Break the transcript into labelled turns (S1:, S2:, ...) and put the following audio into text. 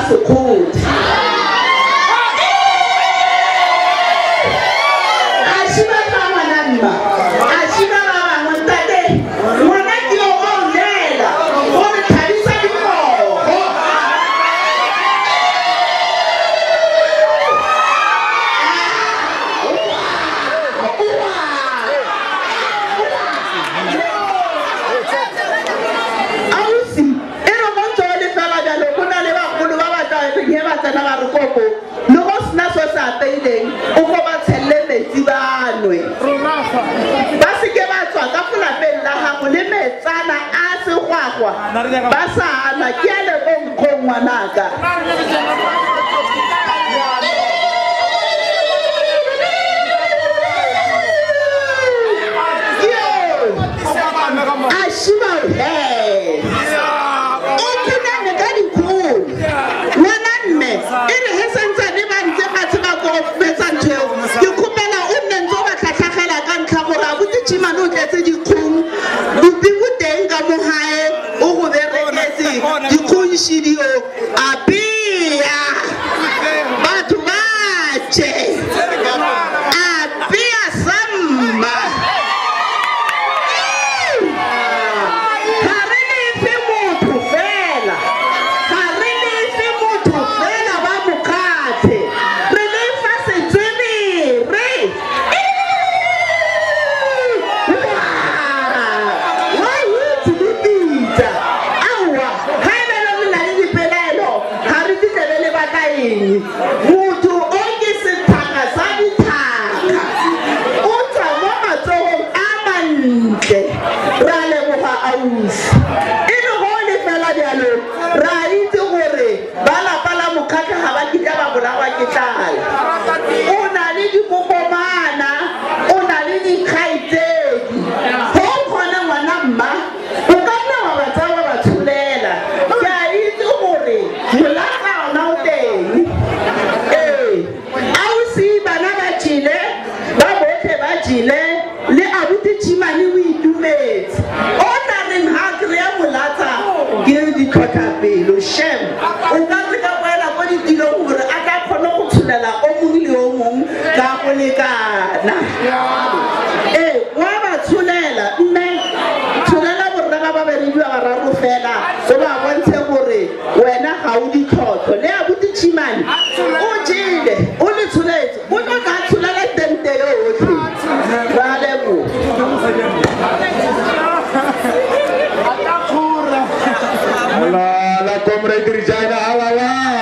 S1: Sekgothe. A šiba fa ngwana mma, a šiba ba bangwe ntate, ngwana ke yo o neela, o re thabisa dikogo. Ausi, e re go ntse o le fela bjalo, go na le bagolo ba ba tla reng he ba tsena ba re koko, le go sena so se apeileng, o ko ba tshelle metsi ba nwe. Ba seke ba tswa ka fo lapeng la gago le metsana a segwagwa, ba sa nwa. Ke a le ko nkgong ngwanaka. A šiba he. O thunane ka dikgolo. Ngwana mme, e re he santsane ba ntse fatshe ba kometsa ntho eo, ke kgopela o nne ntse o ba tlhatlhagela ka ntlha gore abuti Tšhimane o tletse dikgong, bopi bo teng ka mo gae, o go bereketse dikgong šidio, a bea batho ba je, a bea samma. Ga re lefe motho fela, ga re lefe motho fela ba mokgatlhe, re lefa setswerere. Wa itse le pitsa. Aowa, ga e bele re na le dipelaelo, ga re fitlhele le batla eng. Motho o ke sethaka sa dithaka, o tswa mo matsogong a mantle. Ra leboga ausi. E le go le fela bjalo, ra itse gore ba lapa la mokgatlho ga ba kitla ba bolawa ke tlala. O na le dikokomana, o na le dikgaitsedi. Go kgona ngwana mma, o ka nna wa ba tsaya wa ba tsholela. Ke a itse gore molatsa ona o teng. Ee, ausi bana ba jele, ba botlhe ba jele, le abuti Tšhimane o itumetse. O tla reng ha kry-a molatsa ke ditlhotlhapelo, shem. O ka re ka boela ko ditilong gore a tla kgone go tsholela o mongwe le o mongwe ka go lekana. Ee, wa ba tsholela, mme tsholela borra ba babedi ba bararo fela, o ba bontshe gore wena ga o ditlhotlho. Le abuti Tšhimane o jele, o le tsholetse, o tlo tla tsholela tente yotlhe. Ra leboga.
S2: La la comrade Regina, alala.